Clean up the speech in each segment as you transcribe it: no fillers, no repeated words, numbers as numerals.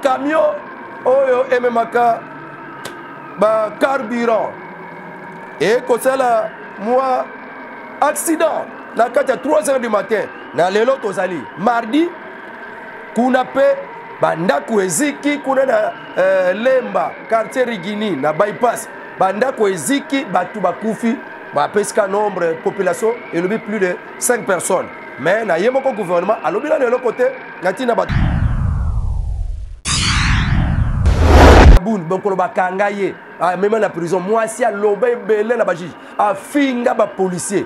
Camion oyo ememaka ba carburant ekosala mwa accident na kati ya 3 heures du matin na lelo tozali mardi. Kuna mpe bandako eziki kuna na Lemba, quartier Rigini na bypass, bandako eziki, bato bakufi, bapesi ka nombre, population elobi plus de 5 personnes. Mais na ye moko gouvernement alobi nano eloko te na ntina bato bun bokolo bakanga ye, amema na prison. Mwasi aloba ebele na bajuge, afinga bapolicier,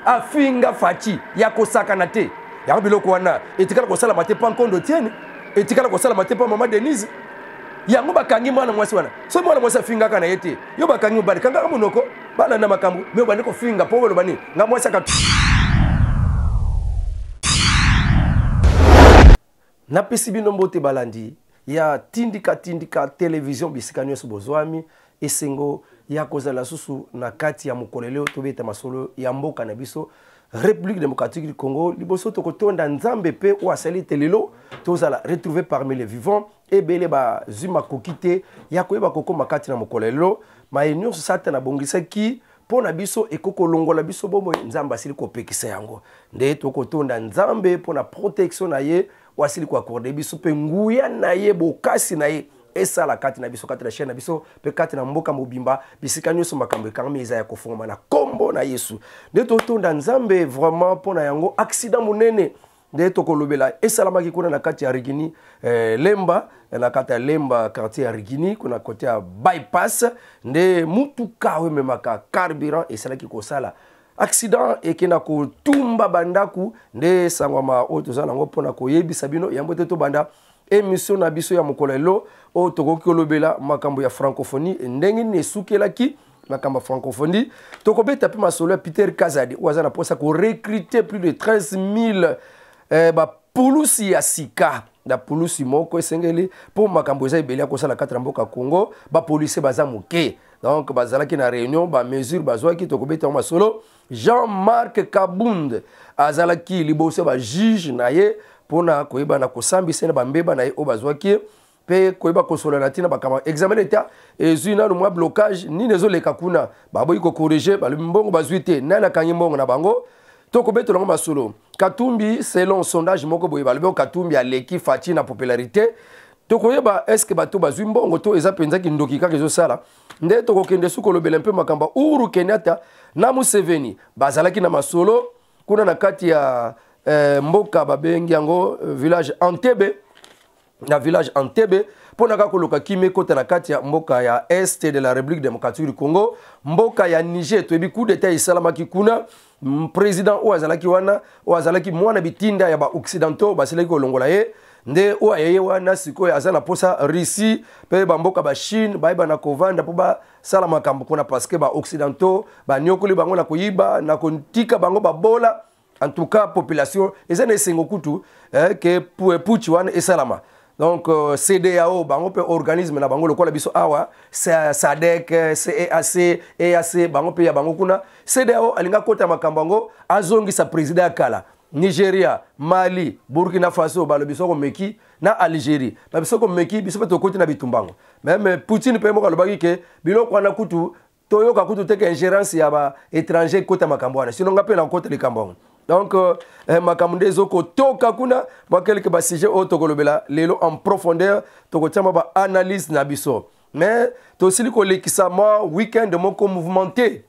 afinga Faci ya kosakana te. Yango biloko wana etikala kosalama te mpa Nkondo Tiene, etikala kosalama te mpa mama Denise. Yango bakangi mwana mwasi wana. Soki mwana mwasi afingaka na ye te, yo bakangi mobali, kangaka monoko, balanda makambo. Me obandi kofinga mpo oloba nini? Nga mwasi aka napesi bino mbote, balandi ya Tindika Tindika Television bisika nyonso bozwami. Esengo ya kozala susu na kati ya mokolo lelo, tobeta masolo ya mboka na biso, République démocratique du Congo. Liboso tokotonda Nzambe mpe oyo asali te lelo tozala retrouvé parmi les vivants. Ebele bazwi makoki te ya koyeba kokóma kati na mokolo lelo. Maye nyonso Satana abongisaki mpo na biso ekoki kolongola biso bomoi, Nzambe asili kopekisa yango. Nde tokotonda Nzambe mpo na protection na ye oyo asili koaccorder biso, mpe nguya na ye, bokasi na ye esala kati na biso, kati na chaîne na biso mpe kati na mboka mobimba. Bisika nyonso makambo ekangami eza ya kofungama na nkombo na Yesu. Nde totonda Nzambe vraiment mpo na yango. Accident monene nde tokolobela esalamaki kuna na kati ya Rigini, Lemba, na kati ya Lemba, quartier ya Rigini, kuna kote ya bypass, nde mutuka oyo ememaka carburant esalaki kosala accident, ekenda kotumba bandako. Nde sangwama oyo toza nango mpona koyebisa bino. Yango te tobanda émission na biso ya mokolo lelo oyo, tokoki kolobela makambo ya francophonie, ndenge nini esukelaki makambo ya francophonie. Tokobeta mpe masolo ya Peter Kazadi oyo aza na mposa korecruter plus de 13 000 bapulusi ya sika na pulusi moko esengeli mpo makambo eza ebele ya kosala kati na mboka Congo. Bapolisier baza moke, donc bazalaki na réunion, bamesure bazwaki, tokobeta yango masolo. Jean-Marc Kabund azalaki liboso ya bajuge na ye mpona koyeba na kosambisa na bambeba na ye oyo bazwaki, mpe koyeba kosolola na ntina bakama. Examen d'état ezwi nanu mwa blocage. Nini ezoleka kuna? Baboyi kocorriger, balobi mbongo bazwi te. Nani akangi mbongo na bango? Tokobetola yango masolo. Katumbi, selon sondage moko boye, balobi oyo Katumbi aleki Faci na popularité. Tokoyeba est-ce bato bazwi mbongo to eza mpenza kindoki kaka ezosala. Nde tokokende su kolobela mpe makambo ya Uhuru Kenyatta na Museveni, bazalaki na masolo kuna na kati ya mboka babengi yango village Entebbe, na village Entebbe, mpo na kaka koluka kimia ekota na kati ya mboka ya Est de la République démocratique du Congo. Mboka ya Niger, toyebi coup d'état esalamaki kuna. Président oyo azalaki wana, oyo azalaki mwana bitinda ya baoccidentaux, basilaki kolongola ye. Nde oyo ayeye wana sikoyo aza na posa Russie mpe bamboka bachine bayeba na kovanda mpo basala makambo kuna, parce que baoccidentaux banyokoli bango na koyiba, na kotika bango babola. En tout cas population eza na esengo kutu ke putsch wana esalama. Donc CEDEAO, bango mpe organisme na bango lokola biso awa SADC, CEAC, EAC, bango mpe ya bango kuna CEDEAO alinga kota makambo yango, azongisa président ya kala. Nigeria, Mali, Burkina Faso balobi soko meki na Algérie, babi soko meki, biso mpe tokoti na bitumbango. Même Poutine mpe moko alobaki ke biloko wana kutu toyoka kutu te ke ingérence ya baétranger ekota makambo wana, sinon nga mpe nakota likambo yango. Donc makambo nde ezokotoka kuna, mwa quelque basujet oyo tokolobela lelo en profondeur, tokotia mwa baanalyse na biso. Mais tosili kolekisa mwa weekend moko mouvementé,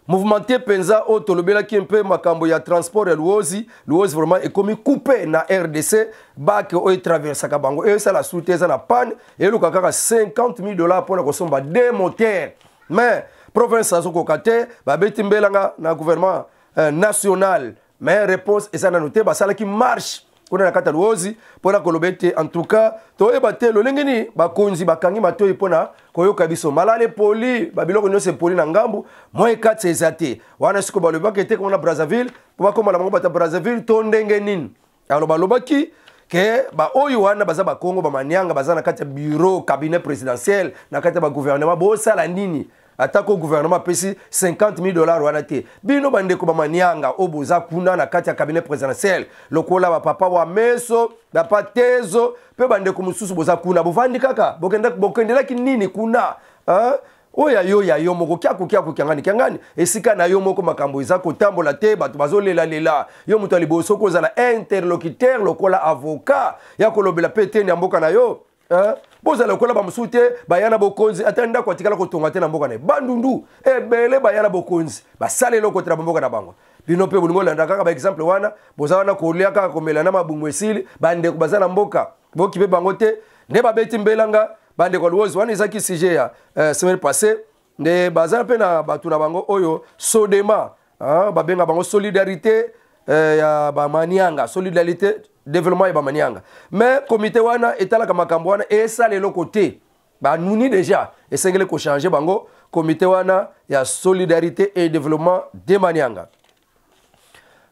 mouvementé mpenza, oyo tolobelaki mpe makambo ya transport ya Luozi. Luozi vraiment ekomi coupé na RDC. Bac oyo etraversaka bango oyo esala su te, eza na panne, eluka kaka 50 000 $ mpona kosomba deux moteurs, mais province azokoka te. Babeti mbelanga na gouvernement national, mais réponse eza nano te. Basalaki marche kuna na kati ya Luozi mpona koloba ete en tout cas toyeba te lolenge nini bakonzi bakangi matoi mpona koyoka biso. Malala epoli, babiloko nyonso epoli na ngambu, mwa ekati eza te wana. Sikoyo balobaki ete komona Brazzaville mpo bakomala bango bato ya Brazzaville to ndenge nini. Alors balobaki ke baoyo wana baza bakongo, bamanianga baza na kati ya bureau, cabinet présidentiel, na kati ya bagouvernement, bosala nini? Atako gouvernement apesi 50 000 dollars wana te. Bino bandeko bamanianga oyo boza kuna na kati ya cabinet présidentiel, lokola bapapa wa meso, bapa tezo mpe bandeko mosusu boza kuna, bovandi kaka, bokendelaki nini kuna, hein? Oyo ya yo, ya yo moko, kiaku kiaku, kiangani kiangani, esika na yo moko makambo eza kotambola te, bato bazolelalela. Yo moto ya liboso kozala interlocuteur lokola avocat ya kolobela mpe eteni ya mboka na yo, hein? Bozala lokola bamosusu te, baya na bokonzi, ata ndako atikala kotonga te na mboka na ye. Bandundu ebele baya na bokonzi, basala eloko te na bamboka na bango. Bino mpe bolingi olanda kaka baexemple wana, boza wana kolia kaka, komela na mabungu esili. Bandeko baza na mboka, bokipe bango te. Nde babeti mbelanga bandeko ya Luozi wana, ezalaki sujet ya semaine passée. Nde baza mpe na bato na bango oyo Sodema, hein, babenga bango Solidarité ya Bamanianga, Solidarité Développement ya Bamanianga. Mais comité wana etalaka makambo wana, esala eloko te, banuni déjà, esengeli kochange bango, comité wana ya Solidarité et Développement de Manianga.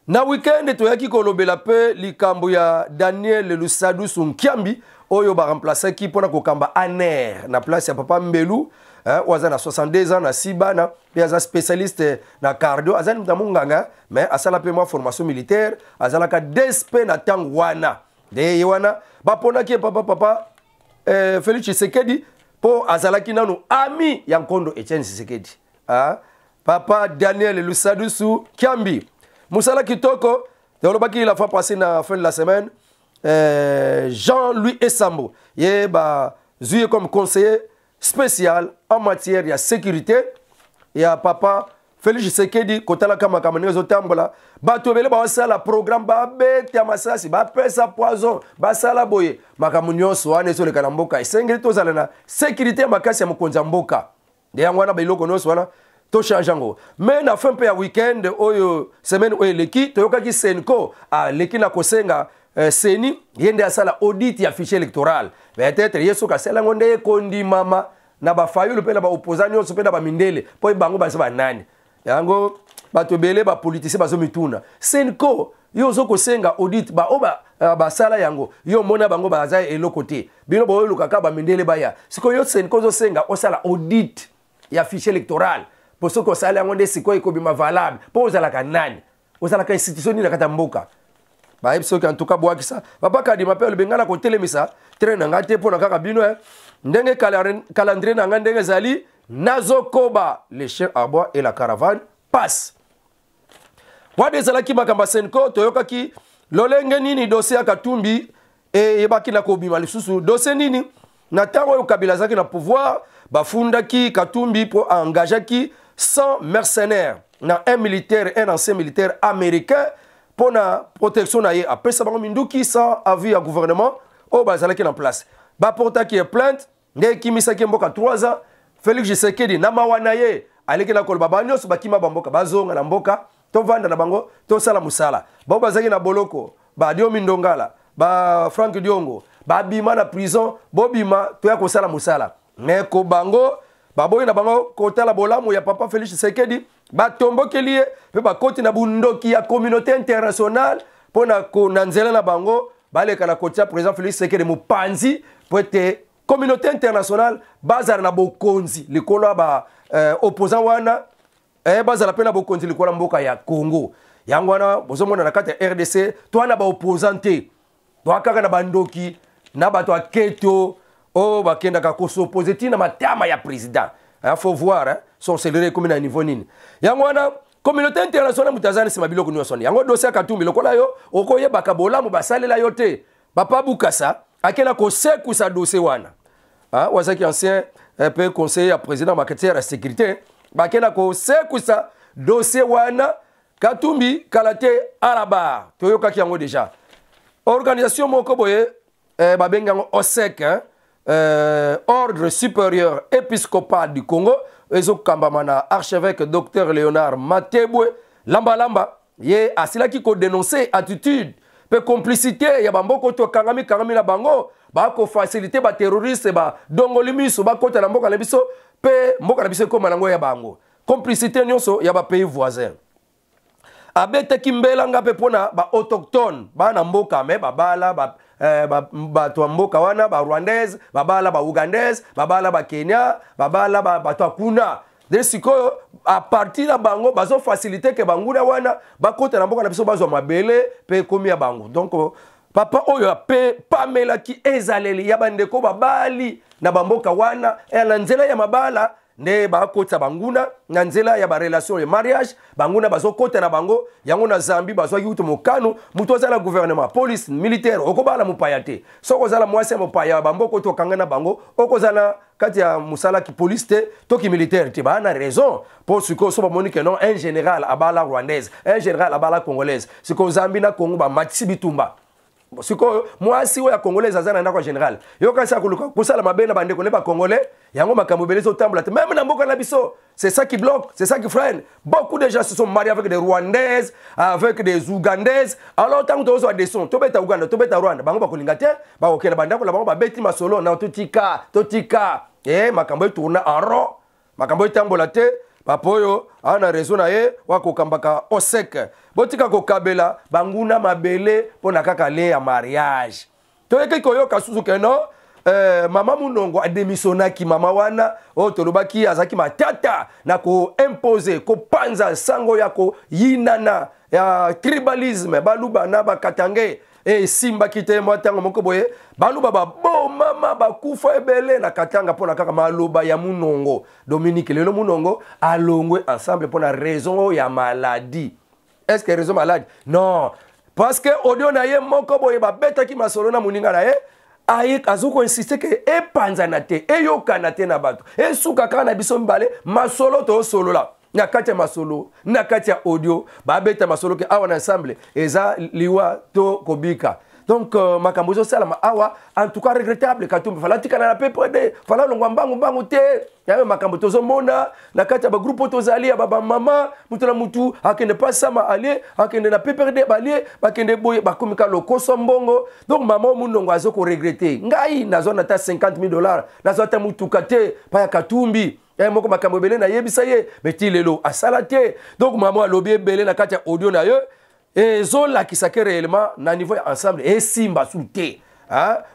Na weekend toyaki kolobela mpe likambo ya Daniel Lusadusu Nkiambi oyo baremplaçaki mpona kokamba ANR na place ya papa Mbelu, oyo aza na 62 ans na si bana, mpe aza spécialiste na cardio, aza na monganga, mais asala mpe mwa formation militaire, azalaka DSP na ntango wana. Nde ye wana baponaki ye papa Félix Tshisekedi, mpo azalaki nanu ami ya nkondo Etienne Tshisekedi, ah? Papa Daniel Lusadusu Kiambi, mosala kitoko. Tolobaki la fois passée, na fin de la semaine, Jean-Louis Essambo, ye bazwi ye comme conseiller spécial en matière ya sécurité ya papa Félix Tshisekedi. Kotalaka makambo ndenge ezotambola, bato ebele basala programme, babeta masasi, bapesa poison, basala boye, makambo nyonso wana ezoleka na mboka. Esengeli tozala na sécurité ya makasi ya mokonzi ya mboka. Nde yango wana biloko nyonso wana tochange yango. Mais na fin mpe ya weekend oyo, semaine oyo eleki, toyokaki CENCO aleki na kosenga CENI ye nde asala audit ya fichier électoral. Peut-être ye soki asala yango nde ekondimama na bafayulu mpe na baopposant nyonso mpe na bamindele, mpo bango baza banani. Yango bato ebele, bapoliticien, bazomituna: CENCO, yo ozo kosenga audit, baoyo basala yango, yo omona bango baza eloko te, bino boyoluka kaka bamindele baya. Sikoyo yo CENCO ozosenga osala audit ya fichier électoral, mpo soki osala yango nde sikoyo ekobima valable. Mpo ozalaka nani? Ozalaka institution nini na kati ya mboka? Bayebi soki en tout cas bwakisa papa Kadima mpe alobi: ngai na kotelemisa train na ngai te mpo na kaka bino, ndenge calendrier na ngai ndenge ezali, nazokoba. Le chien aboie et la caravane passe. Wana ezalaki makambo ya CENCO. Toyokaki lolenge nini dossier ya Katumbi eyebaki na kobima lisusu. Dossier nini? Na ntango oyo Kabila azalaki na pouvoir, bafundaki Katumbi mpo aengageaki 100 mercenaires na un militaire, un ancien militaire américain, mpo na protection na ye. Apesa bango minduki sans avis ya gouvernement oyo bazalaki na place. Baportaki ye plainte, nde ekimisaki mboka 3 ans. Félix Tshisekedi, na mawa na ye, aleki na koloba banyonso bakima bamboka bazonga na mboka, tovanda na bango, tosala mosala. Bao bazalaki na boloko, badiomi Ndongala, ba Frank Diongo, babima na prison, bobima, toya kosala mosala. Me ko bango baboyi na bango kotala bolamu ya papa Félix Tshisekedi, batombokeli ye mpe bakoti na bundoki ya communauté internationale mpo na nzela na bango baleka na kotia président Félix Tshisekedi mopanzi, mpo ete communauté internationale bazala na bokonzi likolo ya ba opposant wana, bazala mpe na bokonzi likolo ya mboka ya Congo. Yango wana bozomona na kati ya RDC toa na baopposant te, toa kaka na bandoki na bato ya keto oyo bakendaka kos'opposer ntina matama ya président. Il faut voir, hein, sorcellerie ekomi na niveau nini. Yango wana communauté internationale moto aza na nsima biloko nyonso. Yango dossier ya Katumbi, lokola yo okoyebaka bolamu basalela yo te, papa Bukasa akenda kosekusa dossier wana, wazaki ancien mpe conseiller ya président matière ya sécurité. Bakenda kosekusa dossier wana. Katumbi kala te à la barre. Toyokaki yango déjà, organisation moko boye babengi yango OSEC, hein? Ordre supérieur épiscopal du Congo, ezokambama na archevêque docteur Léonard Matebwe Lambalamba. Ye asilaki kodénonce attitude mpe complicité ya bamboka oyo tokangami kangami na bango, bakofacilite baterroriste, badongoli miso, bakota na mboka na biso mpe mboka na biso ekóma nango ya bango. Complicité nyonso ya bapays voisin. Abetaki mbelanga mpe mpona baautochtone, bana mboka, me babala bato ya mboka wana, barwandaise, babala baougandaise, babala bakenya, babala bato ya kuna. Nde sikoyo a partir na bango bazofacilite ke banguna wana bakota na mboka na biso, bazwa mabele mpe ekomi ya bango. Donc papa oyo ape pamelaki ezaleli ya bandeko babali na bamboka wana na nzela ya mabala nde bakotisa banguna na nzela ya barelation ya mariage. Banguna bazokota na bango yango. Na Zambie bazwaki kutu mokano: moto aza na gouvernement, police, militaire, okobala mopaya te. Soki ozala mwasi ya mopaya, bamboka oyo tokanga na bango, okozala kati ya mosala ki police te to ki militaire te. Baa na raison, mpo sikoyo so bamoni ke non, un général abala Rwandaise, un général abala Congolaise, sikoyo Zambie na Congo bamatisi bitumba. Sikoyo mwasi oyo ya Congolaise aza na ndako ya général, yo kasi akoluka kosala mabe na bandeko ne Bacongolais. Yango makambo ebele ezotambola te même na mboka na biso. C'est ça qui bloque, c'est ça qui freine. Beaucoup de gens se sont mariés avec des Rwandaises, avec des Ougandaises. Alors ntango tozwa décision tobeta Uganda, tobeta Rwanda, bango bakolinga te, bakokende bandako na bango, babeti masolo na totika totika e makambo etourna en rond, makambo etambola te. Papa oyo aza na raison na ye wakokambaka osek. Botika kokabela banguna mabele mpo na kaka lien ya mariage. Toyeki koyoka susu ke non, mama Munongo adémissionnaki. Mama wana oyo tolobaki azalaki matata na koimpose, kopanza sango ya koyinana ya tribalisme Baluba na Bakatange, esimbaki te. Mwa ntango moko boye Baluba babomama, bakufa ebele na Katanga mpo na kaka maloba ya Munongo Dominique. Lelo Munongo alongwe Ensemble mpo na raison ya maladie. Est ce que raison maladie? Non, parce que audio na ye moko boye babetaki masolo na moninga na ye, aye azo koinsiste ke epanzana te, eyokana te na bato, esuka kaka na biso mibale. Masolo toosolola na kati ya masolo, na kati ya audio, babeta masolo ke awa na Ensemble eza liwa to kobika. Donc makambo ezosalama awa, en tout cas regrettable. Katumbi fala tikana na PPRD, fala longwa mbangu mbangu te. Yayo makambo tozomona na kati ya bagroupe oyo tozali ya babamama, mutu na mutu akende pasama alie, akende na PPRD, balie bakende boye, bakomi ka lokoso mbongo. Donc mama oyo Munongo azo koregretter: ngai nazwa na ata 50 000 $, nazwa ata mutuka te pa ya Katumbi. Ye moko makambo ebele nayebisa ye, mais ti lelo asala te. Donc mama alobi ebele na kati ya audio na ye, ezolakisa ke réellement na niveau ya Ensemble esimba su te.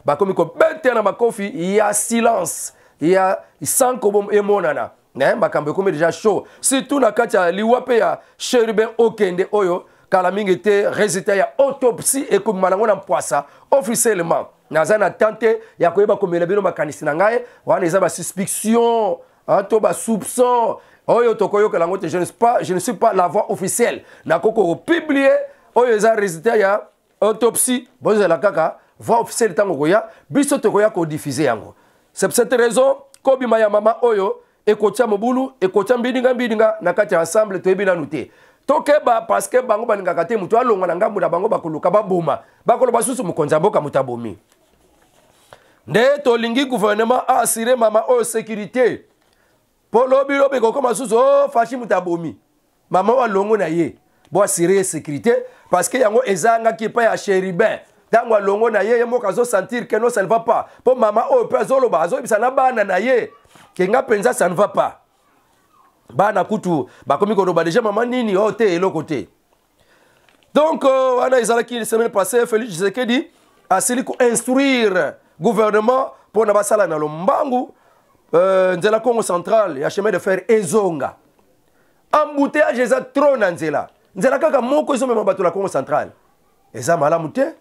Bakomi kobetela na makofi ya silence ya sans emonana. Makambo ekomi déjà chaud, surtout na kati ya liwa mpe ya Chérubin Okende oyo kala mingi te résultat ya autopsie ekobima nango na mpwasa officiellement. Naza na temps te ya koyeba komela bino makanisi na ngai wana, eza basuspicion to basoupçon oyo tokoyokela yango te. Je ne suis pas la voix officielle. Nakoki kopublier oyo eza résultat ya autopsie. Bozela kaka voix officielle ntango koya, biso tokoya kodiffuser yango. C'est pour cette raison kobima ya mama oyo ekotia mobulu, ekotia mbilinga mbilinga na kati ya Ensemble. Toyebi nanu te, tokeba, parce que bango balingaka te moto alongwa na ngambo na bango. Bakoluka baboma, bakoloba susu mokonzi ya mboka moto abomi. Nde tolingi gouvernement aassurer mama oyo sécurité, mpo lobi lobi ekokoma susu o Fatshi moto abomi. Mama oyo alongo na ye, boassurer ye sécurité, parce que yango ezangaki epai ya Chérubin. Ntango alongo na ye, ye moko azosentir ke non, ça ne va pas, mpo mama oyo mpe azoloba, azoyebisa na bana na ye ke nga mpenza ça ne va pas. Bana kutu bakomi koloba déjà mama nini oyo te, eloko te. Donc wana ezalaki semaine passée. Félix Tshisekedi asili koinstruire gouvernement mpona basala na lombangu nzela Congo Central ya chemin de fer ezonga. Embouteillage eza trop na nzela. Nzela kaka moko ezomema bato na Congo Central eza malamu te.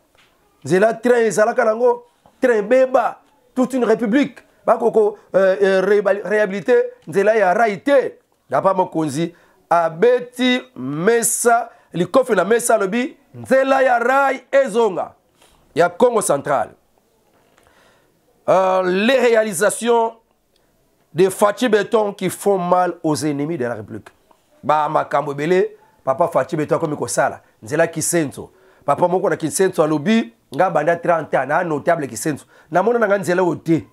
Nzela train ezalaka nango, train beba toute une république, bakoko réhabiliter nzela ya rail te. Dapa mokonzi abeti mesa, likofi na mesa, alobi nzela ya rail ezonga ya Congo Central. Les réalisations de Fatshi Béton qui font mal aux ennemis de la République. Ba makambo ebele papa Fatshi Béton akomi kosala. Nzela Kisenso, papa moko na Kisenso alobi: nga banda 30 ans na notable Kisenso, namona nanga nzela oyo te,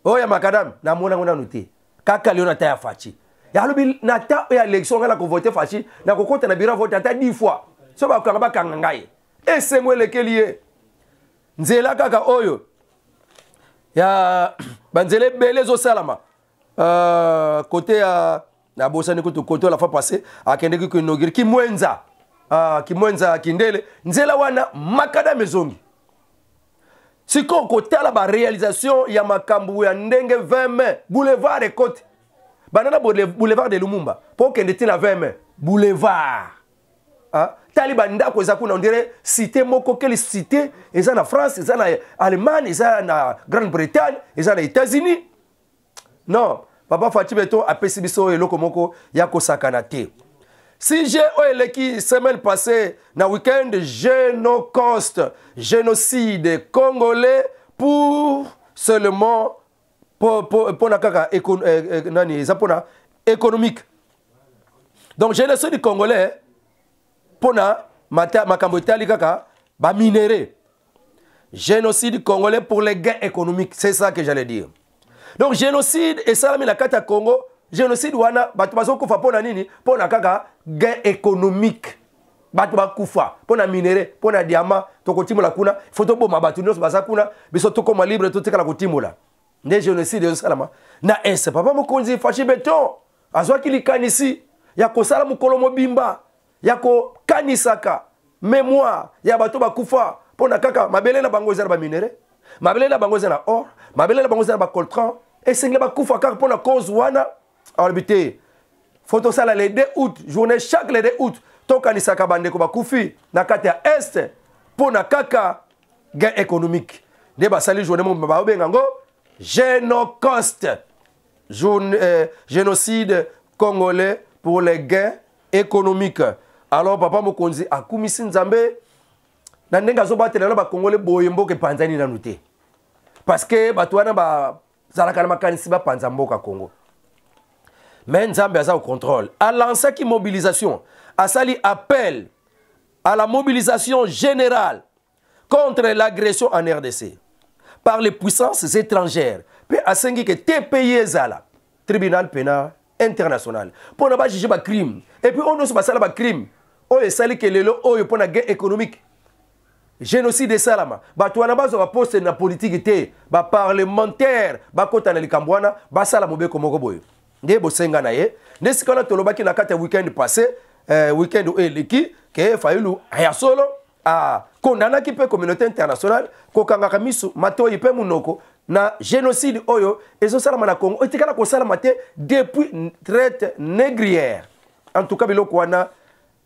oyo ya macadam namona ngo nanu te, kaka lelo na ta ya Fatshi. Alobi na ta oyo ya élection ngai nakovote Fatshi, nakokota na bureau vote ata 10 fois, so bakanga bakanga ngai. Esengo elekeli ye. Nzela kaka oyo ya banzela ebele ezosalama côté ya, nabosani kutu côté la fois passée akendeki koinaugurer Kimwenza, Kimwenza Kindele, nzela wana macadam ezongi. Sikoyo kotala baréalisation ya makambo ya ndenge 20 mai, boulevard ekoti. Banda na boulevard de Lumumba mpo okende ti na 20 mai, boulevard. Ah, tali bandako eza kuna, on dirait cité moko. Quelle cité? Eza na France, eza na Allemagne, eza na Grande-Bretagne, eza na États-Unis. Non, papa Fatshi Béton apesi biso eloko moko ya kosakana te. Sujet oyo eleki semaine passée na week-end, genocost, génocide congolais pour seulement mpona kaka nani, eza mpona économique. Donc génocide congolais mpona makambo etali kaka baminerais, génocide congolais pour les gains économiques, c'est ça que j'allais dire. Donc génocide esalami na kati ya Congo. Génocide wana, bato bazokufa mpo na nini? Mpo na kaka gain économique. Bato bakufa mpo na minerai, mpo na diamant. Tokotimola kuna, faut toboma bato nyonso baza kuna, biso tokóma libre, totikala kotimola. Nde génocide ezosalama na Est. Papa mokonzi Fatshi Béton azwaki likanisi ya kosala mokolo mobimba ya kokanisaka mémoire ya bato bakufa mpo na kaka mabele na bango eza na baminerais, mabele na bango eza na or, mabele na bango eza na bacoltan. Esengeli bakufa kaka mpo na cause wana? Alobi te, faut tosala le 2 août, journée chaque le 2 août, tokanisaka bandeko bakufi na kati ya Est mpo na kaka gain économique. Nde basali journée mobimba, baobenga yango Genocost, génocide congolais pour les gains économiques. Alors papa mokonzi akumisi Nzambe na ndenge azobatela na bakongole boye. Mboka epanzani nanu te, parce que bato wana bazalaka na makanisi bapanza mboka Congo, mais Nzambe aza au contrôle. Alansaki mobilisation, asali appel à la mobilisation générale contre l'agression en RDC par les puissances étrangères, mpe asengi ke TPI ezala tribunal pénal international mpona bajuge bacrime, et puis oyo nyonso basala bacrime oyo esali ke lelo oyo mpona gain économique génocide esalama, bato wana bazwa baposte na politike te. Baparlementaire bakɔta na likambo wana, basala mobeko moko boye. Nde bosenga na ye. Nde sika wana tolobaki na kati ya weekend passé, weekend oyo eleki, ke Fayulu ya solo akondanaki mpe communauté internationale kokangaka miso, matoi mpe monoko na génocide oyo ezosalama na Congo, etikala kosalama te depuis traite négrière. En tout cas, biloko wana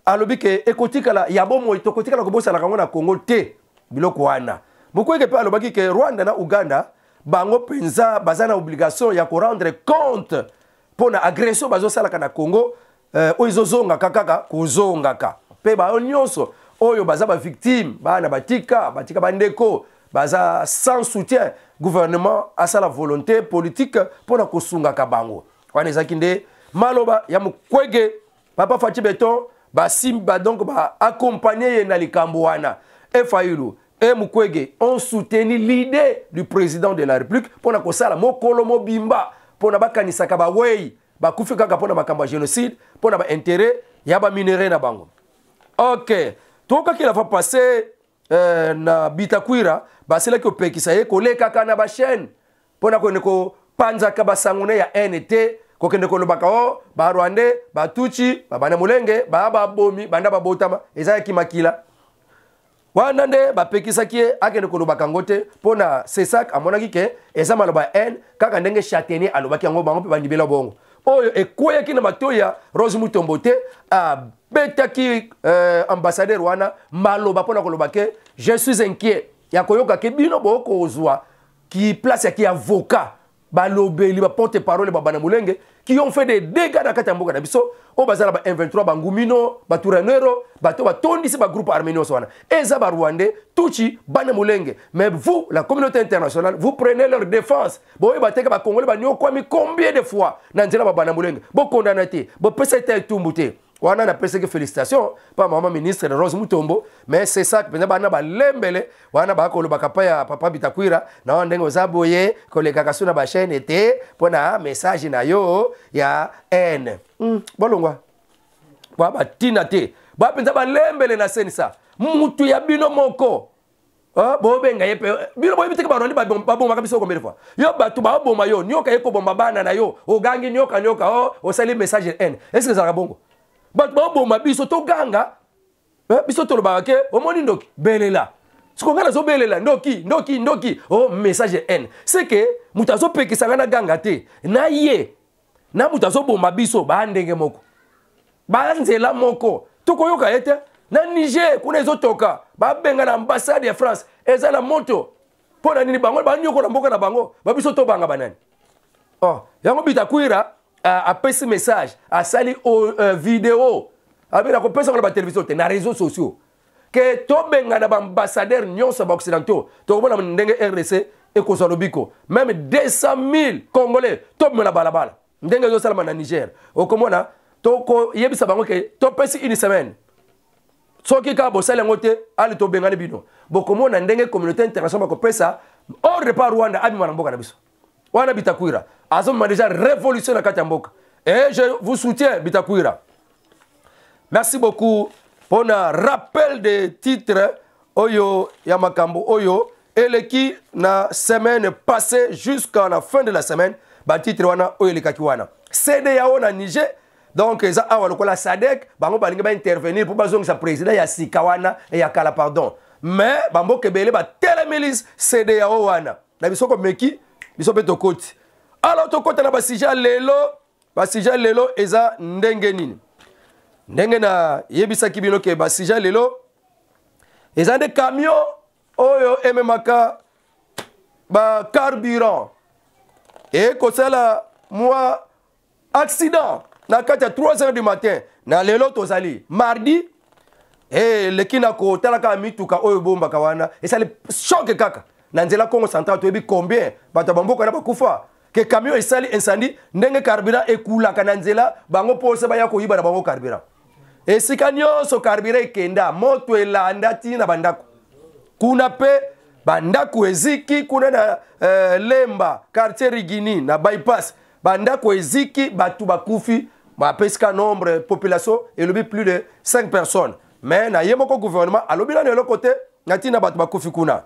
alobi ke ekotikala ya bomoi, tokotikala kobosanaka yango na Congo te, biloko wana. Mukwege mpe alobaki ke Rwanda na Uganda, bango mpenza baza na obligation ya korendre compte mpo na agression bazosalaka na Congo, oyo ezozongaka kaka kozongaka, mpe bayo nyonso oyo baza bavictime, bana batika, batika bandeko, baza sans soutien, gouvernement asala volonté politique mpona kosungaka bango. Wana ezalaki nde maloba ya Mukwege. Papa Fatshi Béton basimba, donc baaccompagne ye na likambo wana. E Fayulu et Mukwege ont soutenu l'idée du président de la République mpona kosala mokolo mobimba mpona bakanisaka bawei bakufi kaka mpona makambo ya génocide, mpona baintérêt ya baminerais na bango. Ok, tokaki la fois passée na Bitakwira, basilaki kopekisa ye kolekaka na bachaîne mpona kokende kopanzaka basango ne ya haine te, kokende kolobaka o barwandais, batutsi, babana molenge baya babomi banda babotama, ezalaki makila wana. Nde bapekisaki ye akende kolobaka yango te, mpo na CSAC amonaki ke eza maloba ya haine, kaka ndenge Chatenier alobaki yango, bango mpe bandimela bongo. Oyo ekweyaki na matoi ya Rose Mutombo te, abetaki ambassadeur wana maloba mpona koloba ke je suis inquiet ya koyoka ke bino bokozwa ki place ya ki avocat, balobeli, baporte parole babana molenge qui ont fait des dégâts na kati ya mboka na biso, oyo baza na ba M23, bangumino, baturanero, bato batondisi bagroupe armé nyonso wana eza barwandais, tutsi, bana molenge. Mais vous, la communauté internationale, vous prenez leur défense. Boyeba te ke bakongole baniokwami combien de fois na nzela babana molenge, bokondana te, bopesa ete etumbu te. Wana napesaki félicitation pa mama ministre Rose Mutombo. Mais c'est ça mpenza, bana balembele wana bakolobaka pa ya papa Bitakwira na wana, ndenge oza boye kolekaka so na bachaîne te mpo na message na yo ya haine. Bolongwa bwa batina te, ba mpenza balembele na senisa mutu ya bino moko. Bobenga ye mpe bino boyebi teke barwandi babomaka biso combien de fois. Yo, bato baoboma yo, nioka ye koboma bana na yo, ogangi nioka nioka, o osali message haine. Est ce que ezalaka bongo? Bato baoboma biso, toganga biso tolobaka ke omoni ndoki belela. Siko ngai nazobelela ndoki ndoki ndoki, o message haine, c'est que moto azopekisa ngai naganga te na ye. Na moto azoboma biso baa ndenge moko, baa nzela moko, tokoyoka ye te. Na Niger kuna ezotoka, babenga na ambassade ya France, eza na moto. Mpo na nini bango banyokola mboka na bango, babiso tobanga banani? Oh, yango Bitakwira apesi message, asali video, abela kopesa ngo na batelevizio te, na réseaux sociaux, ke tobengana baambassadeur nyonso ya baoccidentaux, tokomona ndenge RDC ekozwa lobiko. Même 200 000 Congolais tobima na balabala ndenge ezosalama na Niger. Okomona tokoyebisa bango ke topesi une semaine, soki kaka bosali yango te, ali tobengani bino. Bokomona ndenge communauté internationale bakopesa ordre pa Rwanda abima na mboka na biso. Wana Bitakwira azomema déjà révolution na kati ya mboka, et je vous soutiens, Bitakwira. Merci beaucoup mpona rappel de titre oyo ya makambo oyo eleki na semaine passée jusqu'à la fin de la semaine. Batitre wana oyo elekaki wana, CEDEAO na Niger, donc eza awa lokola SADC, bango balingi baintervenir mpo bazongisa président ya sika wana, ya kala, pardon. Mais bamboka ebele batelemeli CEDEAO wana na biso. Komeki biso mpe tokoti. Alors tokɔta na basujet lelo. Basujet lelo eza ndenge nini? Ndenge nayebisaki bino ke basujet lelo eza nde camion oyo ememaka bacarburant ekosala mwa accident na kati ya 3 heures du matin na lelo tozali mardi. Eleki na kotala kaka mituka oyo ebombaka wana, esali choc kaka na nzela Congo Central. Toyebi combien bato ya bamboka na bakufa ke camion esali incendie, ndenge carburant ekulaka na nzela. Bango mposa baya koyiba na bango carburant. Esika nyonso carburant ekenda, moto elanda ntina bandako kuna, mpe bandako eziki kuna na Lemba, quartier Rigini, na bypass. Bandako eziki, bato bakufi. Bapesi ka nombre, population elobi plus de 5 personnes, mais na ye moko gouvernement alobi nano eloko te na ntina bato bakufi kuna.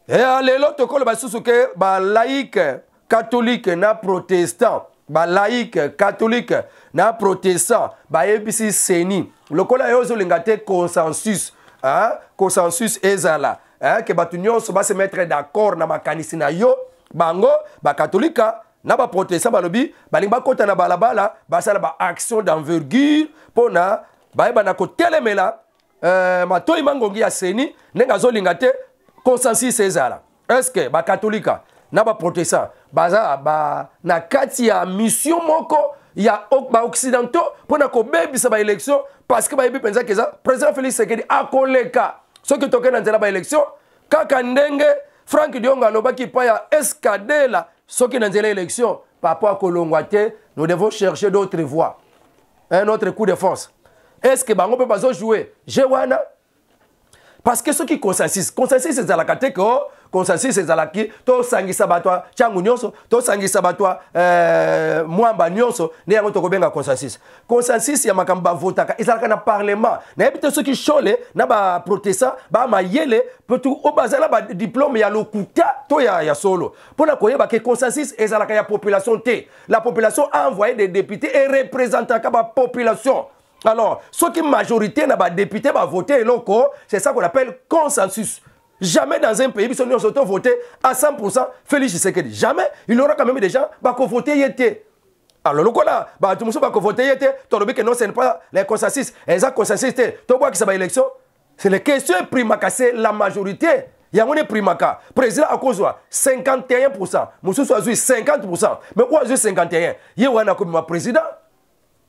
E lelo tokoloba lisusu ke balaïque catholique na protestant, balaïque catholique na protestant bayebisi CENI, lokola yo ozolinga te consensus, hein? Consensus ezala, hein? Ke bato nyonso base mettre d'accord na makanisi na yo. Bango bakatolika na baprotestant balobi balingi bakɔta na balabala, basala baaction d'envergure mpona bayeba na kotelemela matoi mangongi ya CENI, ndenge azolinga te consensus ezala. Est ce que bakatolika na baprotestant baza ba, na kati ya mission moko ya baoccidentaux mpona kobebisa baélection? Parce que bayebi mpenza ke eza président Félix Tshisekedi akoleka soki tokei na nzela baélection, kaka ndenge Frank Diongo alobaki epai ya Eskadela, soki na nzela élection par rapport akolongwa te. Nous devons chercher d'autres voies, un autre coup de force. Est ce que bango mpe bazojouer jeu wana? Parce que soki consensus ezalaka te, ke consensus ezalaki tosangisa bato ya ntango nyonso, tosangisa bato ya mwamba nyonso, nde yango tokobenga consensus. Consensus ya makambo bavotaka ezalaka na parlement. Nayebi te soki Shole na baprotestant bamayele petu oyo bazala badiplôme ya lokuta to ya solo mpona koyeba ke consensus ezalaka ya population te. La population a envoyé des députés et représentaka bapopulation. Alors soki majorité na badéputé bavote eloko, c'est ça qu'on appelle consensus. Jamais dans un pays biso nyonso tovote à 100% Félix Tshisekedi. Jamais. Il y aura quand même des gens bakovote ye te. Alors lokola bato mosusu bakovote ye te, tolobi ke non, ce n'est pas les consensus, eza consensus te, tobwakisa baélection. C'est les questions eprimaka, c'est la majorité, yango nde eprimaka. Président akozwa 51, mosusu azwi 50, mais oyo azwi 51, ye wana akobima président.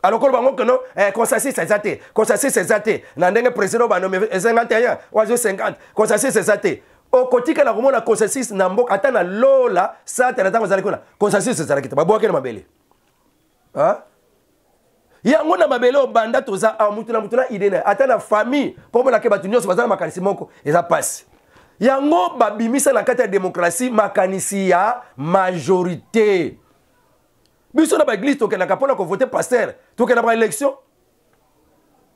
Alors koloba ngo keno consensus eza te, consensus eza te na ndenge président banome 51, oyo azwi 50, consensus eza te. Okotikala komona consensus na mboka? Ata na lola, Satana ntango azalaki kuna, consensus ezalaki te, babwaki na mabele. Yango na mabele obanda toza awa, mutu na mutu na idée na ye. Ata na famille, mpo omonake bato nyonso baza na makanisi moko, eza mpasi. Yango babimisa na kati ya démocratie makanisi ya majorité. Biso na baeglise tokendaka mpona kovote pasteur, tokenda baélection,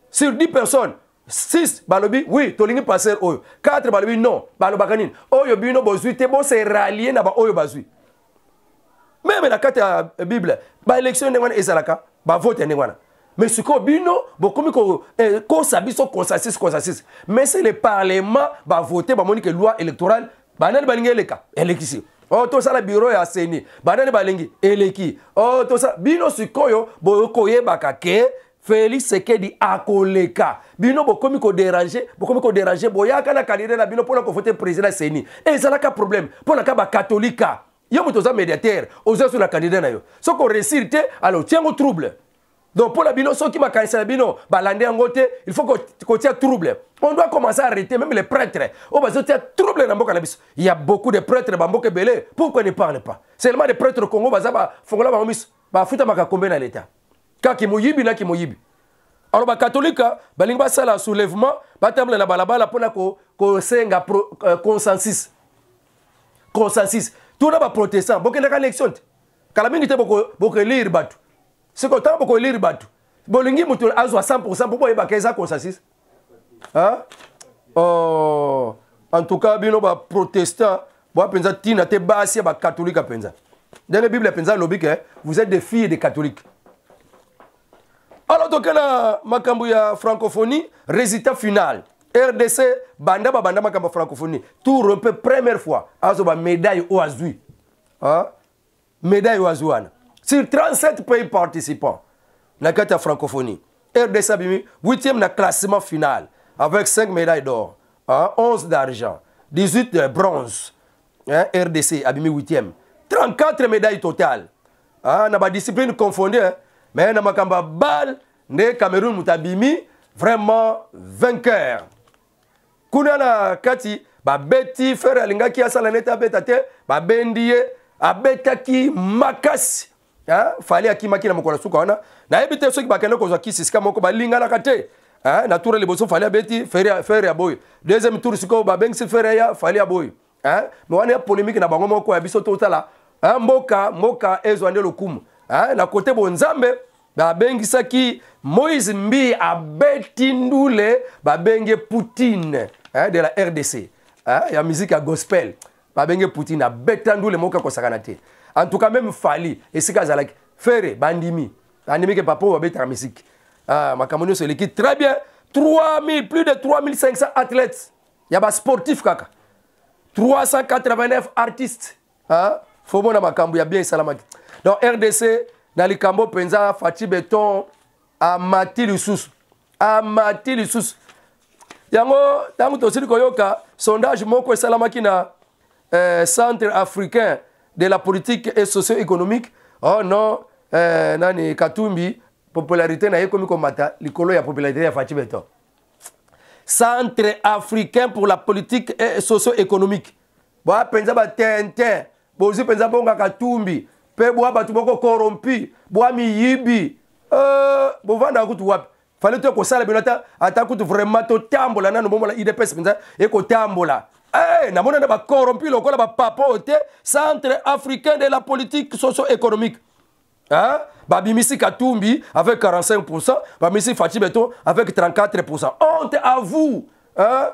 sur 10 personnes, 6 balobi oui, tolingi pasteur oyo, 4 balobi non. Balobaka nini? Oyo bino bozwi te, bose rallier na baoyo bazwi. Même na kati ya Bible, baélection ndenge wana ezalaka, bavote ya ndenge wana. Mais sikoyo bino bokomi kosa biso consensus, consensus. Mais c'est le parlement bavote, bamoni ke loi électorale banani balingi eleka, elekisi. Oh, tosala bureau ya CENI, banani balingi eleki. Oh, tosala bino sikoyo bokoyebaka ke Félix Tshisekedi akoleka. Bino bokomi ko déranger, bokomi ko déranger, boyaka na candidat na bino pona ko voter président CENI. Ezalaka problème pona ka ba katolika. Yo moto oza médiateur, oza sur la candidat na yo. Soko réussir te, alors tiengo trouble. Donc pour la bino soki makanisa na bino balandi yango te, il faut kotia trouble. On doit commencer à arrêter même les prêtres. Oyo bazotia trouble na mboka na biso. Il y a beaucoup de prêtres ba mboka ebele. Pourquoi ne parle pas? Seulement les prêtres Congo baza ba fongola bango miso, bafutamaka combien na l'État? Kaka moyibi na kimoyibi. Alors bakatolika balingi basala soulèvement, batambola na balabala mpona kosenga consensus. Consensus. Tuna baprotestant, bokendaka élection te. Kala mingi te bokelire bato. Sikoyo ntango bokoelire bato, bolingi moto azwa 100% mpo boyebaka eza consensus. Hein? Oh, en tout cas bino baprotestant boya mpenza ntina te, basi ya bakatolika mpenza. Ndenge Bible mpenza alobi ke vous êtes des filles de catholiques. Alors toke na makambo ya francophonie, résultat final. RDC banda babanda makambo ya francophonie, tour mpe première fois azwa bamédaille oyo azwi. Hein? Médaille oyo azwi wana sur 37 pays participants na kati ya francophonie, RDC abimi 8e na classement final avec 5 médailles d'or, hein, 11 d'argent, 18 de bronze. Hein, RDC abimi 8e, 34 médailles totales, hein, na badiscipline confondue, hein, mais na makambo ya balle nde Cameroun moto abimi vraiment vainqueur. Kuna na kati babeti Ferre, alingaki asala neti abeta te, babendi ye, abetaki makasi. Fally akimaki na mokolo suka wana. Nayebi te soki bakende kozwa kisi esika moko, balinganaka te. Na tour liboso Fally abeti, Ferre ya boyi. Deuxième tour sikoyo babengisi Ferre ya Fally ya boyi. Mais wana ya polémique na bango moko ya biso. Totala mboka, mboka ezwa nde lokumu na kote bonzambe. Babengisaki Moïse Mbi, abeti ndule, babenge Poutine, hein, de la RDC, hein, ya musique ya gospel. Babenge Poutine, abeta ndule moko akosakana te. En tout cas même Fally esika azalaki, Ferre bandimi, bandimi ke papa oyo babetaka musique. Ah, makambo nyonso eleki très bien. 3000, plus de 3500 athlètes ya basportif kaka, 389 artistes, hein? Fo mona makambo ya bien esalamaki. Donc RDC na likambo mpenza, Fatshi Béton amati lisusu, amati lisusu. Yango ntango tosili koyoka sondage moko esalamaki na Centre africain de la politique et socio-économique, oh non, nani, Katumbi popularité na ye ekomi komata likolo ya popularité ya Fatshi Béton. Centre africain pour la politique et socio-économique, boya mpenza batintin, bozwi mpenza bonga Katumbi mpe bwa bato moko corrompu, bwa miyibi. Bovandaka kutu wapi? Fally to kosala bino ata, ata kutu vraiment totambola nano bomona UDPS mpenza ekotambola. Hey, namona na bacorrompu lokola bapapa oyo te. Centre africain de la politique socio-économique, hein? Babimisi Katumbi avec 45%, babimisi Fatshi Béton avec 34%. Honte à vous, hein?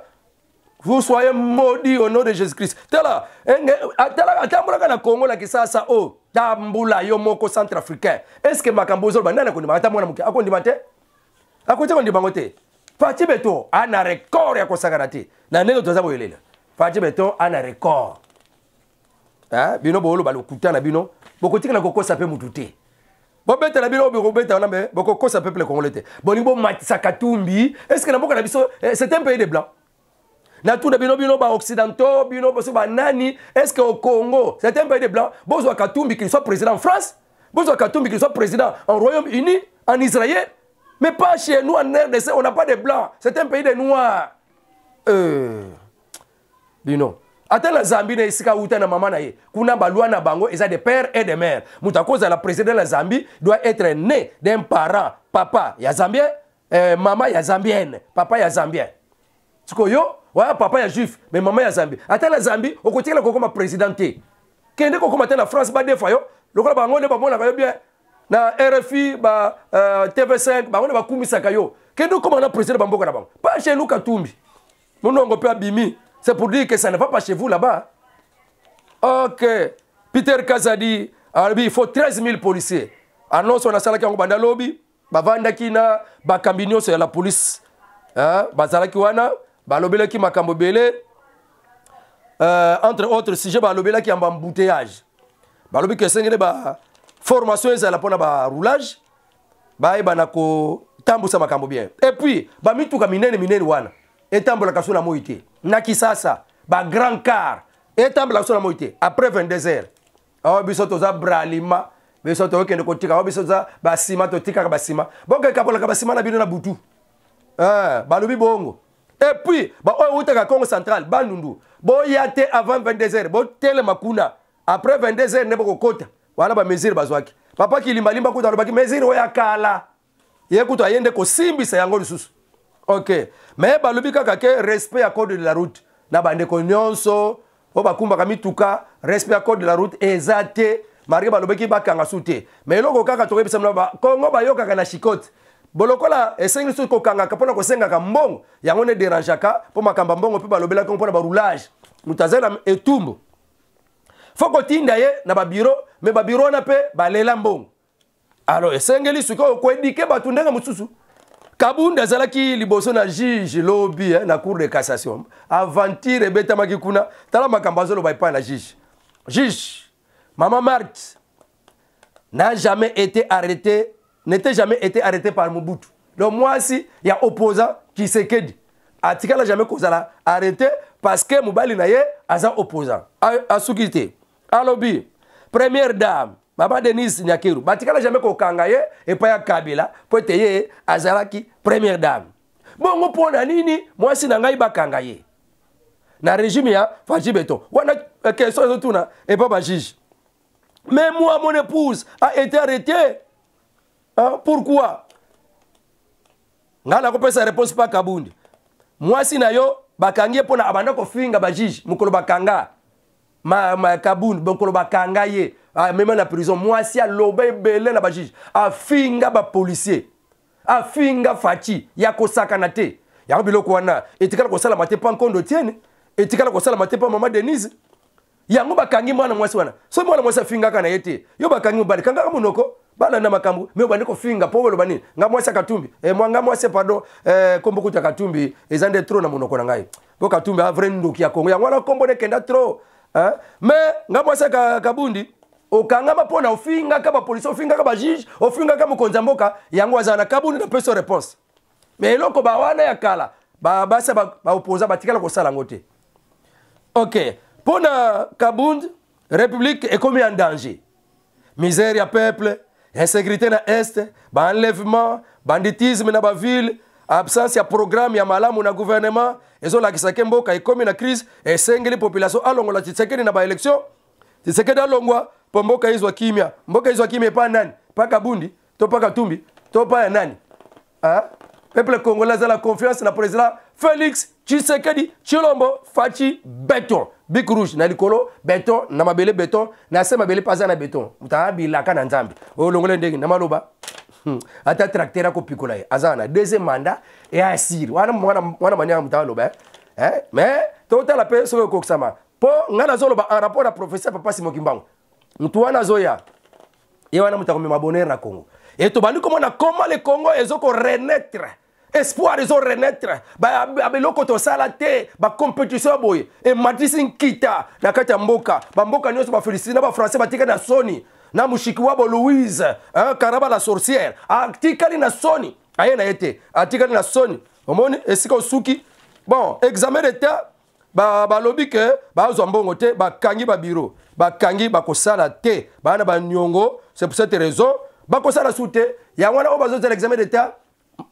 Vous soyez maudits au nom de Jésus-Christ. Tala tala, atambolaka na Congo na Kisasa o tambula yo moko centrafricain. Est ce que makambo ozoloba, nani akondima? Ata mwana moke akondima te, akoki kondima ngo te. Fatshi Béton ana record ya kosakana te. Na ndenge toza boyelela, Fatshi Béton ana record. Bino booloba lokuta na bino, bokotikala kokosa mpe mutu te. Bobetela bino, bokobeta wana me bokokosa peuple congolais te. Bolingi bomatisa Katumbi. Est ce que na mboka na biso, c'est un pays de blanc? Natuna bino, bino baoccidentaux, bino boso banani, est ce que au Congo c'est un pays de blanc? Bozwa Katumbi qu'il soit président en France, bozwa Katumbi qu'il soit président en Royaume-Uni, en Israël, mais pas chez nous en RDC. On n'a pas de blancs, c'est un pays de noirs. Bino ata na Zambie, na esika wuta na mama na ye kuna, balwa na bango eza de père et de mère. Moto akozala président na Zambie doit être né d'un parent, papa ya zambien, mama ya zambienne, papa ya zambien. Sikoyo waya papa ya juif mais mama ya Zambie, ata na Zambie okotikala kokoma président te. Kende kokoma te na France, badefa yo lokola bango nde bamonaka yo bien na RFI, ba TV5, bango nde bakumisaka yo. Kende okoma na président bamboka na bango, pas chez nous. Katumbi monongo mpe abimi, c'est pour dire que ça ne va pas chez vous là-bas. Ok, Peter Kazadi alobi il faut 13 000 policiers. Annonce wana asalaki yango banda lobi. Bavandaki na bakambi nyonso ya la police, bazalaki wana, balobelaki makambo ebele. Entre autres sujet balobelaki ya baembouteillage, balobi ke esengeli ba formation ezala mpona ba roulage, bayeba na kotambusa makambo bien. Et puis bamituka minene minene wana etambolaka so na moi te. Na Kisasa, ba grand car etambolaka so na moi te après 22 heures. Awa biso toza Bralima, biso tokende kotika. Awa biso toza basima, totikaka basima. Bokekabolaka basima na bino na butu. Balobi bongo. Et puis baoyo eutaka Congo Central, Bandundu, boya te avant 22 heures, botelema kuna. Après 22 heures nde bokokota. Wana bamesure bazwaki. Papa Kilimbalimba kuta alobaki mesure oyo ya kala, ye kutu aye nde kosimbisa yango lisusu. Ok, mais balobi kaka ke respect ya code de la route na bandeko nyonso oyo bakumbaka mituka, respect ya code de la route eza te. Malgré balobaki bakanga su te, mais eloko kaka tokoyebisa bino, Kongo bayokaka na chicote. Bolokola esengi soki kokangaka mpona kosengaka mbongo, yango nde dérangeaka mpo makambo ya mbongo. Mpe balobelaki mpona baroulage, moto azali na etumbu, fo kotinda ye na babureau, mais babureau wana mpe balela mbongo. Alors esengeli sikoyo koéduquer bato ndenge mosusu. Kabund azalaki liboso na juge lobi, eh, na Cour de cassation. Aventure ebetamaki kuna. Tala makambo azoloba epai na juge. Juge, mama Marthe n'a jamais été arrêté, n'était jamais été arrêté par Mobutu. Donc mwasi ya opposant Tshisekedi atikala jamais kozala arrêté parce que mobali na ye aza opposant. Asuki te, alobi première dame mama Denise Nyakeru batikala jamais kokanga ye epai ya Kabila mpo ete ye azalaki première dame. Bongo mpo na nini mwasi na ngai bakanga ye na régime ya Fatshi Béton? Wana question ezotuna epa bajuge. Mais moi, mon épouse a été arrêtée, hein? Pourquoi? Ngai nakopesa réponse pa Kabundi. Mwasi na yo bakangi ye mpona abanda kofinga bajuge. Mokolo bakanga ma Kabundi, mokolo bakanga ye, amema na prison, mwasi aloba ebele na bajuge, afinga bapolicier, afinga Fatshi ya kosakana te. Yango biloko wana etikala kosalama te mpa Nkondo Tiene, etikala kosalama te mpa mama Denise. Yango bakangi mwana mwasi wana. Soki mwana mwasi afingaka na ye te, yo bakangi mobali, kangaka monoko, balanda makambo. Mais obandi kofinga mpo oloba nini? Nga mwasi ya Katumbi, nga mwasi, pardon, kombo kuta Katumbi eza nde trop na monoko na ngai, mpo Katumbi a vrai ndoki ya Kongo. Yango wana kombo nekenda trop, hein? Mais nga mwasi ya Kabundi, okangama mpo na ofingaka bapolisi, ofingaka bajuge, ofingaka mokonzi ya mboka. Yango azala na Kabundi, napesi réponse. Mais eloko bawana ya kala, basi baopposa batikala kosala yango te. Ok, mpo na Kabund, république ekomi en danger. Misère ya peuple, insécurité na Est, baenlèvement, banditisme na baville, absence ya programme ya malamu na gouvernement ezolakisa ke mboka ekomi na crise. Esengeli population alongola Tshisekedi na baélection. Tshisekedi alongwa mpo mboka ezwa kimia. Mboka ezwa kimia epa nani? Pa Kabundi to pa Katumbi to pa ya nani, hein? Peuple congolais aza na confiance na président Félix Tshisekedi Tshilombo Fatshi Béton, bic rouge na likolo, béton na mabele, béton na se mabele, mpe aza na béton. Moto abilaka na Nzambe oyo longola ndenge na maloba, ata tracteur akopikola ye. Aza na deuxième mandat e asiri wana wana maniaka moto aloba, eh? Mais totala mpe soki ekokisama, mpo ngai nazoloba en rapport na professeur papa Simon Kimbangu. Motu wana azoya, ye wana moto akomema bonheur na Congo. E tobandi komona comment le Congo ezokorenaître, espoir ezorenaître. Biloko tosala te, bacompétition ya boye ematisi nkita na kati ya mboka. Bamboka nyonso bafélicité na bafrançais batikali na soni na Mushiki wabo Louise, hein, Karaba la sorcière atikali na soni, aye na ye te, atikali na soni. Omoni esika osuki. Bon, examen d'état, balobi ba ke bazwa mbongo te, bakangi babureau, bakangi, bakosala te, baa na baniongo. C'est pour cette raison bakosala su te. Yango wana oyo bazozela examen d'état,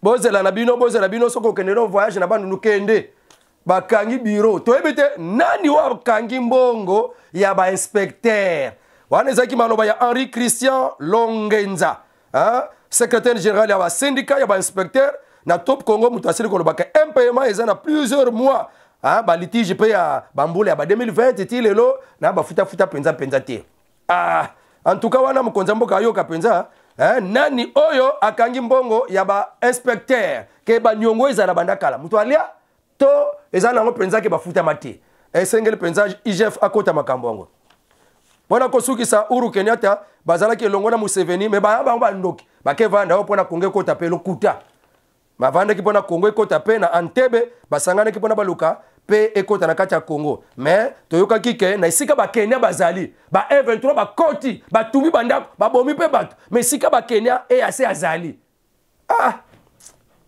bozela na bino, bozela bino. Soki okende no voyage na Bandundu, kende. Bakangi bureau, toyebi te nani oyo akangi mbongo ya bainspecteur wana. Ezalaki maloba ya Henri Christian Longenza, hein? Secrétaire général ya basyndicat ya bainspecteur na Top Congo. Moto asili kolobaka impaiement eza na plusieurs mois, hein? Balitige mpe ya bambula ya ba 2020 ti lelo na bafutafuta mpenza mpenza te. Ah, en tout cas wana mokonzi ya mboka ayoka mpenza, eh, nani oyo akangi mbongo ya bainspecteur, ke baniongo ezala banda kala, moto alia to eza nango mpenza ke bafutama te. Esengeli mpenza IGF akota makambo yango. Mpona kosukisa, Uhuru Kenyatta bazalaki elongo na Museveni, mais baya bango bandoki, bakevanda oyo mpona Kongo ekota mpe lokuta. Bavandaki mpona Kongo ekota mpe na Entebbe, basanganaki mpona baluka mpe ekota na kati ya Congo. Mais toyokaki ke na esika bakenya bazali, ba M23 bakoti, batumbi bandako, babomi mpe bato, mais esika bakenya EAC azali. Ah,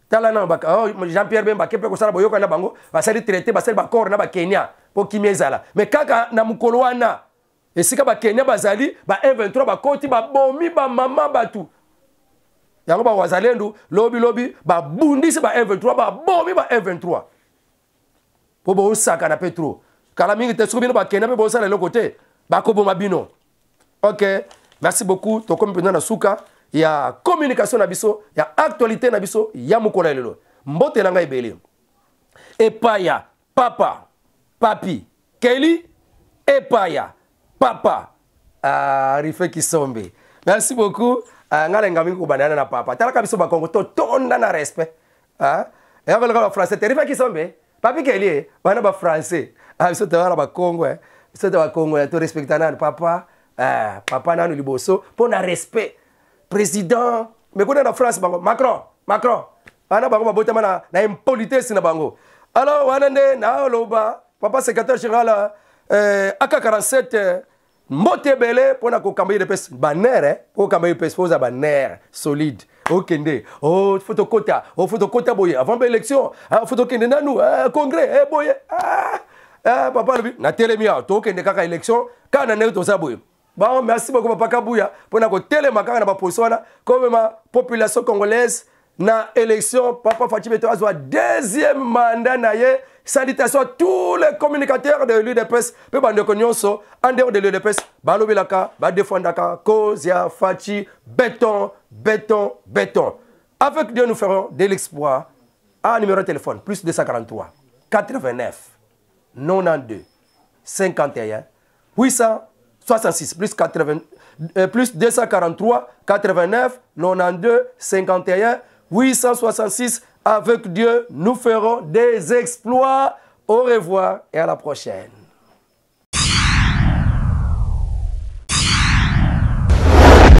tala nano oh, Jean Pierre Bemba ake mpe kosala boyokani na bango, basali traité, basali baccord na bakenya mpo kimia ezala. Mais kaka na mokolo wana, esika bakenya bazali, ba M23 bakoti, babomi bamama bato yango. Bawazalendu lobi lobi babundisi ba M23, babomi ba M23 mpo bosakana mpe trop. Kala mingi te, soki bino bakenda mpe bosala eloko te, bakoboma bino. Ok, merci beaucoup. Tokomi mpenza na suka ya communication na biso, ya actualité na biso ya mokolo ya lelo. Mbote na ngai ebele epaya papa Papi Keli, epaya papa Rife Kisombe, merci beaucoup. Ngai nalinga mingi kobandana na papa. Talaka biso Bakongo totonda na respect. Eyakoleka bafrançais te, Rife Kisombe, Papi Keli, wana bafrançais. Biso toyaka na Bakongo, biso to Bakongo torespecta nanu papa, papa nanu liboso mpo na respect président. Mais kuna na France, bango Macron, Macron wana, bango babotama na impolitesse na bango. Alors wana nde naoloba papa secrétaire général AK47, mbote ebele mpona kokamba UDPS. Banere po kokamba UDPS, po oza banere solide. Okende, oh, faut tokota, oh, faut tokota boye avant baélection, ah, faut tokende nanu ah, congrès eh, boye ah, ah, papa alobi natelemi awa, tokende kaka élection kaka na ndenge toza boye. Bon, merci beaucoup papa Kabuya mpona kotelema kaka na baposition wana, komema population congolaise na élection. Papa Fatshi Béton azwa deuxième mandat na ye. Salutations à tous les communicateurs de l'UDPS mpe bandeko nyonso en dehors de l'UDPS balobelaka, badefendaka cause ya Fatshi Béton, béton, béton. Avec Dieu, nous ferons de l'exploit. Un numéro de téléphone: plus 243 89 92 51 866, plus 80, plus 243 89 92 51 866. Avec Dieu, nous ferons des exploits. Au revoir et à la prochaine.